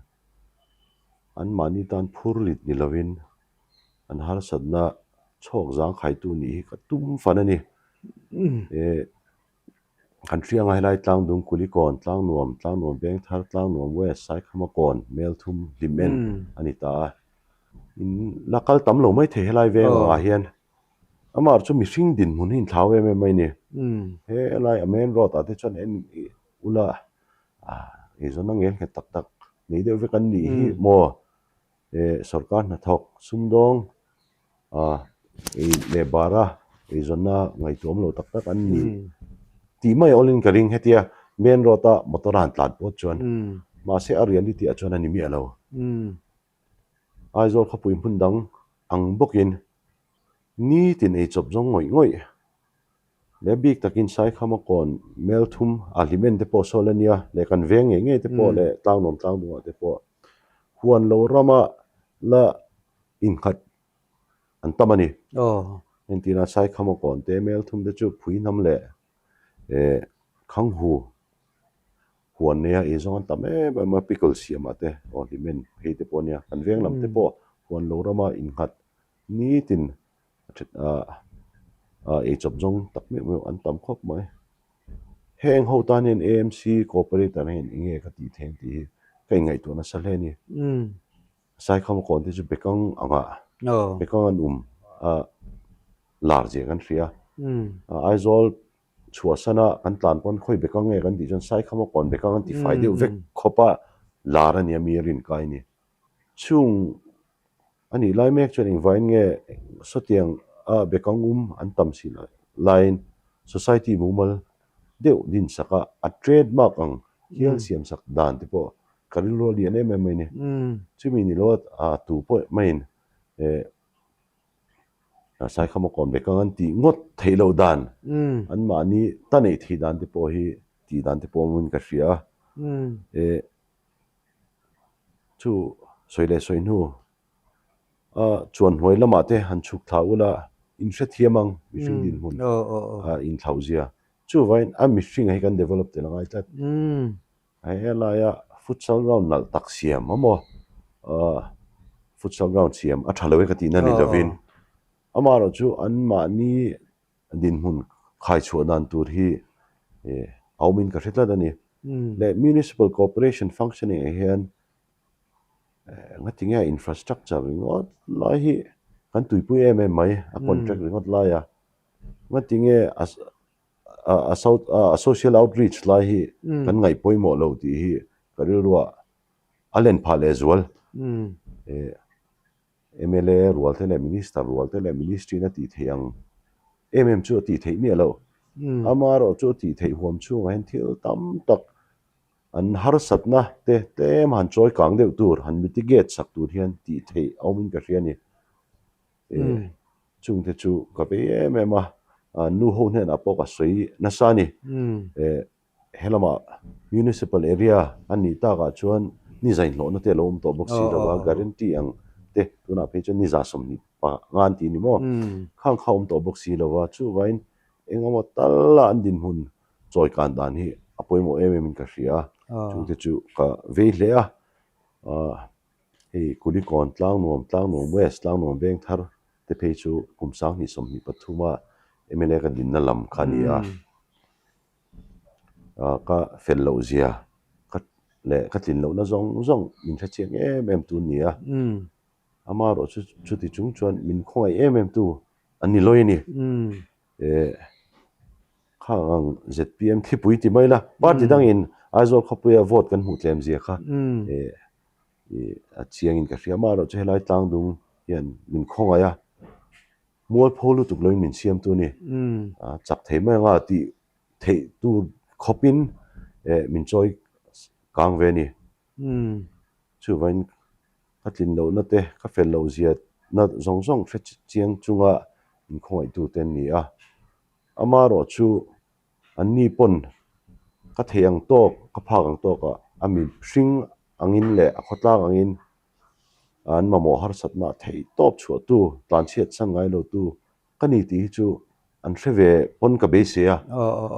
anmahni tan phur rit ni lovin an harsatna chhawk zangkhaitu nih hi ka tum fan a ni. Kan hria anga helai Tlangdung, Kulikawn, Tlangnuam, Tlangnuam Vengthar, Tlangnuam West, Saikhama Kawn, Melthum, Hlimen a ni ta a. In la kal tam lo mai thei helai veng angah hian amah chu mihring dinhmun hi inthlau em em mai a ni. Helai a main road ah te chuan en ula eizawnna ngel nghet tak tak. nei deuh vek an nih hi maw? Sorkar hnathawk sumdawng ei leh bara eizawnna ngaihtuam lo tak tak an ni tih mai awlin ka ring hetia main road a motor a han tlan pawh chuan mahse a reality ah chuan a ni miah lo. Aizawl khawpui hmun dang ang bawkin nitin eichawp zawng ngawih ngawih leh bik takin Saikhama kawn Melthum a hlimen te pawh sawl a nia leh kan veng ngei ngei te pawh leh Tlangnuam Tlangdungah te pawh huan lo rama la innghat an tam a ni. Entirna Saikhama kawn te Melthum te chu Phuihnam leh Khanghu Huan neia ei zawng an tam em em a, pickle siamah te aw hlimen phei te pawh a nia. Kan veng lam te pawh huan lo rama innghat nitin ei chawp zawng tak meuh meuh an tam khawp mai. Heng ho tan hian AMC cooperator hian eng nge ka tih theih ang tih hi ka inngaihtuah nasa hle a ni. Saikham kawn te chu bekang angah bekang an um a lar zia kan hria. Aizawl Chhuahsana kan tlan pawn khawi bekang nge kan tih chuan Saikhama kawn bekang an ti fai deuh vek khawp a, lar a nia mi a rin kai a ni. Chung a nih lai mek chuan engvain nge sawtiang a bekang um an tam si laiin society mumal deuh din sak a, a trade mark ang hial siam sak dan te pawh ka rilru a lian em em mai a ni. Chumi ni lo a tu pawh maiin Saikhama kawn bekang an tih ngawt theih loh dan, anmahni ta neih theih dan te pawh hi tih dan te pawh awmin ka hria a. Chu sawi leh sawi hnu a chuan hnuai lamah te han chhuk thla ula in hrethiam ang mihring dinhmun inthlauh zia. Chuvain a mihring hi kan develop tel a ngai tlat. He laia futsal ground nalh tak siam a maw? Futsal ground siam a tha lo e ka tihna ni lovin amaherawhchu anmahni dinhmun khai chhuah dan tur hi a awmin ka hre tlat a ni. Leh Municipal Corporation functioning ah hian ngatinge infrastructure ringawt lai hi kan tuipui em em mai a contract ringawt laia ngatinge a a social outreach lai hi kan ngaih pawimawh lo tih hi ka rilruah a len phah leh zual. Mla rual te leh Minister rual te leh Ministry in a tih theih ang em em chu a tih theih miah lo. Amaherawh chu a tih theih huam chhungah hian thil tam tak an harsatna te tlem han chawi kang deuh tur, han mitigate sak tur hian tih theih a awmin ka hria a ni. Chungte chu ka vei em em a, nu ho hnenah pawh ka sawi nasa a ni. Helamah Municipal area a nih takah chuan ni zainhlawhna te a lo awm tawh bawk si lo va, guarantee ang te tunah phei chuan ni 20 panga an ti ni maw? Khang kha a awm tawh bawk si lo va, chuvangin eng emaw tal a an dinhmun chawi kan dan hi a pawimawh em em in ka hria a, chungte chu ka vei hle a. Hei Kulikawn, Tlangnuam, Tlangnuam West, Tlangnuam Vengthar te phei chu kum 2023 a mla ka dinna lam kha a ni a. Ka fel loh zia ka leh ka tlin lohna zawng zawng min hre chiang em em tu a ni a. Amaherawh chu chuti chung chuan min khawngaih em em tu an ni lawi a ni. Khang ang zpm thlipui ti mai la, party dangin Aizawl khawpuia vote kan hmuh tlem zia kha a chiangin ka hria. Amaherawh chu helai tlangdung hian min khawngaih a, mualpho lutuk loin min siamtu a ni. A chak thei mai anga tih theih tur khawpin min chawi kang ve a ni. Chuvangin ka tlin lohna te, ka fel loh ziatna zawng zawng hre chiang chunga min khawngaihtute an ni a. Amaherawh chu anni pawn ka theih ang tawk, ka phak ang tawkah a mihring angin leh a khawtlang angin an mamawh harsatna theih tawp chhuahtu, tlanchhiat san ngai lotu Ka ni tih hi chu an hre ve pawn ka beisei a,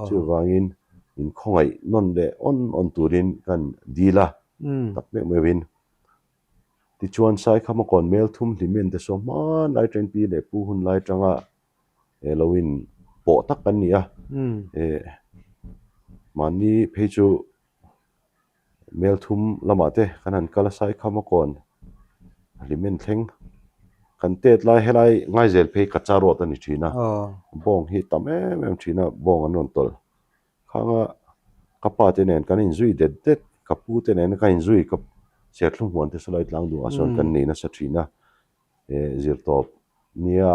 chuvangin min khawngaih nawn leh awn awn turin kan dil a, tak meuh meuhin. Tichuan Saikhama kawn mel thum hlimen te saw hmanlai train pi leh pu hun lai atanga lo in pawh tak kan ni a, mahni phei chu Mel thum lamah te kan han kal a Saikhama kawn hlimen thleng kan tet lai helai Ngaizel phei kacha road a ni thin a bawng hi tam em em thin a bawng an rawn tawlh khang a ka pa te nen kan inzui det det ka pu te nen ka inzui ka. Serthlum huan te sawlai tlang duhah sawn kan nei nasa thin a, zirtawp nia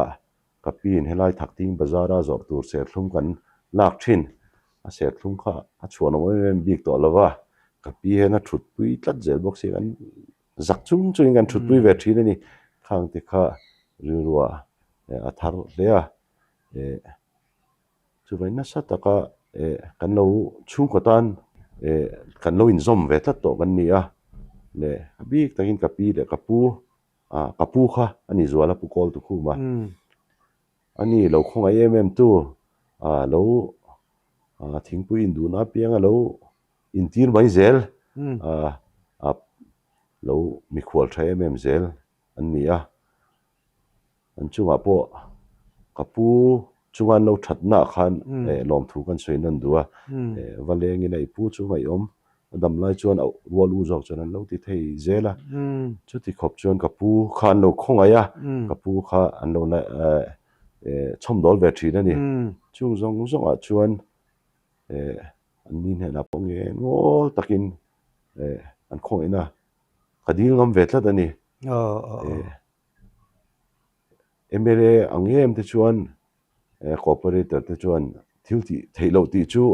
ka piin helai Thakting bazara zawrh tur serthlum kan lak thin. A serthlum kha a chhuanawm em em bik tawh lo va, ka pi hian a thutpui tlat zel bawk si a, kan zak chung chungin kan thutpui ve thin a ni. Khang te kha rilrua a thar hle a. Chuvai nasa taka kan lo chhungkaw tan kan lo inzawm ve tlat tawh kan ni a, leh a bik takin ka pi leh ka pu ah ka pu kha a ni zual a pu kawl tu khum a, a ni lo khawngaih em em tu ah lo thingpui induhna apianga lo intir mai zel ah lo mikhual tha em em zel an ni a. An chungah pawh ka pu chunga an lo thatnaah khan lawmthu kan sawi nawn duh a, va lengin a i pu chu ngaihawm a dam lai chuan a rual u zawk chuan an lo ti thei zel a, chuti khawp chuan ka pu kha an lo khawngaih a, ka pu kha an lo chhawmdawl ve thin a ni. Chung zawng zawngah chuan an ni hnenah pawh nge ngawl takin an khawngaihna ka dil ngam ve tlat a ni. Mla ang em te chuan cooperator te chuan thil tih theih loh tih chu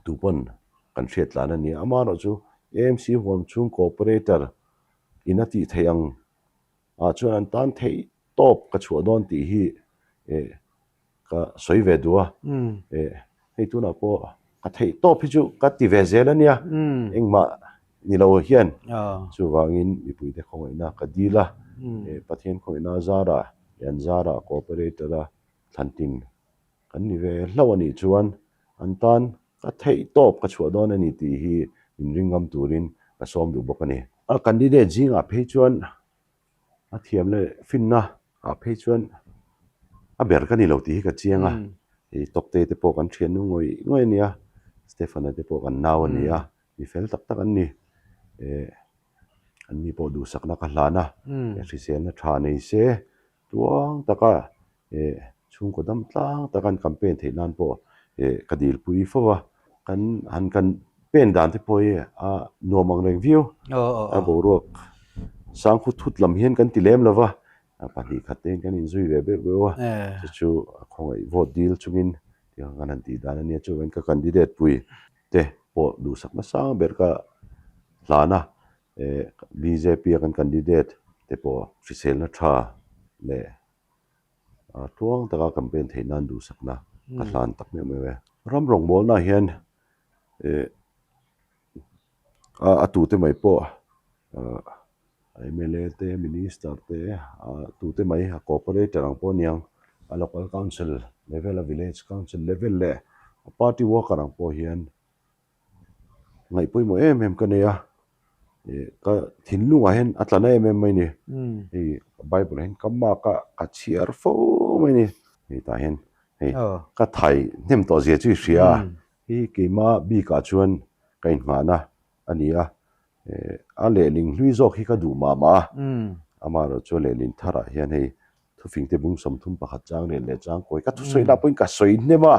tu pawn kan hriat tlan a ni a, amaherawh chu AMC huam chhung cooperator in a tih theih ang ah chuan an tan theih tawp ka chhuah dawn tih hi ka sawi ve duh a, hei tunah pawh ka theih tawp hi chu ka ti ve zel a nia, engmah ni lo hian chuvangin mipuite khawngaihna ka dil a, Pathian khawngaihna zarah leh an zarah cooperator a thlantin kan ni ve hlauh a nih chuan an tan ka theih tawp ka chhuah dawn a ni tih hi min ring ngam turin ka sawm duh bawk a ni. A candidate zingah phei chuan A thiam leh finna ah phei chuan a ber ka ni lo tih hi ka chiang a, hei Tawkte te pawh kan thiannu ngawih ngawih a nia, Stefan-a te pawh kan nau a ni a, mi fel tak tak an ni. Eh an ni pawh duhsakna ka hlan a, hriselna tha nei se tuang taka eh chhungkaw dam tlang taka an campaign theih nan pawh eh ka dilpui fo a, kan han kan pen dan te pawh hi a nuam ang reng viau a boruak sangkhu thut lam hian kan ti lem lo va pahnih khat te hian kan inzui ve beuh beuh a chu chu a khawngaih vote dil chungin tiang kan han tih dan a nia chuan ka candidate pui te pawh duhsak nasa ber ka hlan a eh bjp a kan candidate te pawh hriselna tha leh Tluang taka campaign theih nan duhsakna ka hlan tak meuh meuh e. Ram rawngbawlna hian eh a tute mai pawh mla te minister te a tute mai a cooperator ang pawh aniang a local council level a village council level leh a party worker ang pawh hian Ngaih pawimawh em em ka nei a, ih ka thinlungah hian a tla na em em mai a ni. Hei Bible ah hian ka mark a ka chhiar fo mai a ni. Hei tah hian hei ka thai hnem tawh zia chu i hria a, hei keima bikah chuan ka inngahna a ni a, eh a lehling hlui zawk hi ka duh mah mah a, amaherawhchu chu a lehling tharah hian hei thufingte bung 31 chang riat leh chang kawi ka thusawi lah pawhin ka sawi hnem a,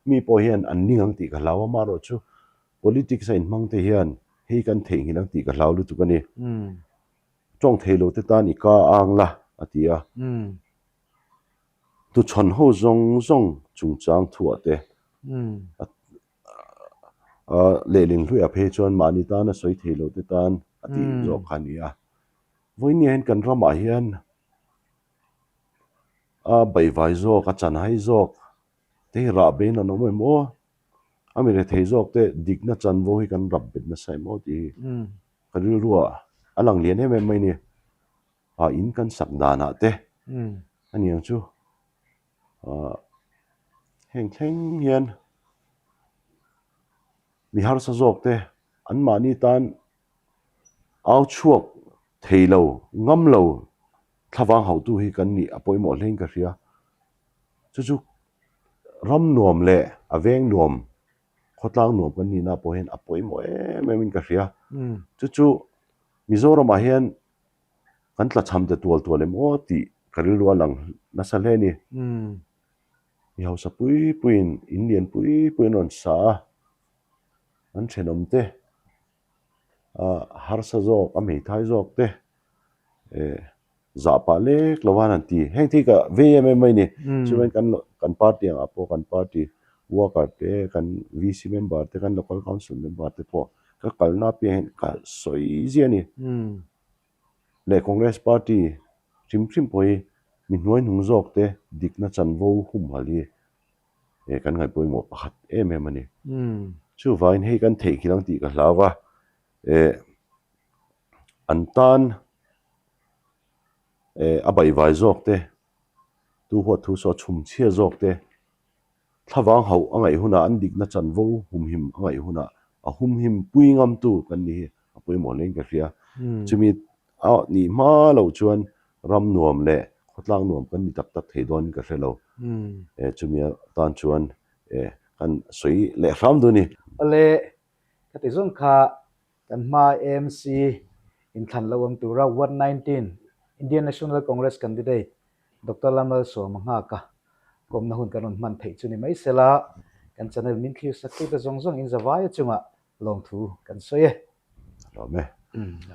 Mi pawh hian an ning ang tih ka hlau a, amaherawhchu politics a inhmang te hian hei kan theihnghilh ang tih ka hlau lutuk a ni. Tawng thei lo te tan i ka ang la a ti a. Tuchhawn ho zawng zawng chungchang thuah te a lehling hluiah phei chuan mahni tana sawi thei lo te tan a tih zawk kha a ni a. Vawinia hian kan ramah hian a baihvai zawk, a chanhai zawk Te hi rah bein an awm em aw? A mi rethei zawk te dikna chanvo hi kan rap bet nasa em aw tih hi ka rilrua a lang lian em em mai ni. Ah in kan sak danah te a ni ang chu ah heng thleng hian mi harsa zawk te anmahni tan au chhuak thei lo ngam lo thlavang hauhtu hi kan nih a pawimawh hlein ka hria. Chu chu ram nuam leh a veng nuam, khawtlang nuam kan nihna pawh hian a pawimawh em em in ka hria. Chu chu Mizoramah hian kan tlachham ta tual tual em aw tih ka rilru a lang nasa hle a ni. Mi hausa pui puiin in lian pui pui an rawn sa a, an thenawm te. harsa zawk, a hmeithai zawk te zah pah lek lo an han ti. Heng thil ka vei em em mai ni. Chuan kan kan party angah pawh kan party worker te, kan VC member te, kan local council member te pawh ka kalna apiang hian ka sawi ziah a ni. Leh Congress party hrim hrim pawh hi mi hnuai hnung zawk te dikna chanvo humhalh hi eh kan ngaih pawimawh pakhat em em a ni. Chuvangin hei kan theihnghilh ang tih ka hlau a, eh an tan eh a baihvai zawk te, tu huat thu saw chhumchhia zawk te, Thlavang hauh a ngaih hunah an dikna chanvo humhim a ngaih hunah a humhim pui ngamtu kan ni hi a pawimawh hlein ka hria. Chumi a nih hma loh chuan ram nuam leh khawtlang nuam kan ni tak tak thei dawnin ka hre lo. Chumi atan chuan kan sawi leh hram duh a ni. Awle, ka ti zawng kha kan hma AMC inthlan lo awm tura Ward 19 Indian National Congress candidate Doctor Lalmalsawma nghak a, kawmna hun kan rawn hman theih chu ni mai sela, kan channel min thlir sak tute zawng zawng in zavaia chungah lawmthu kan sawi e. Lawm e.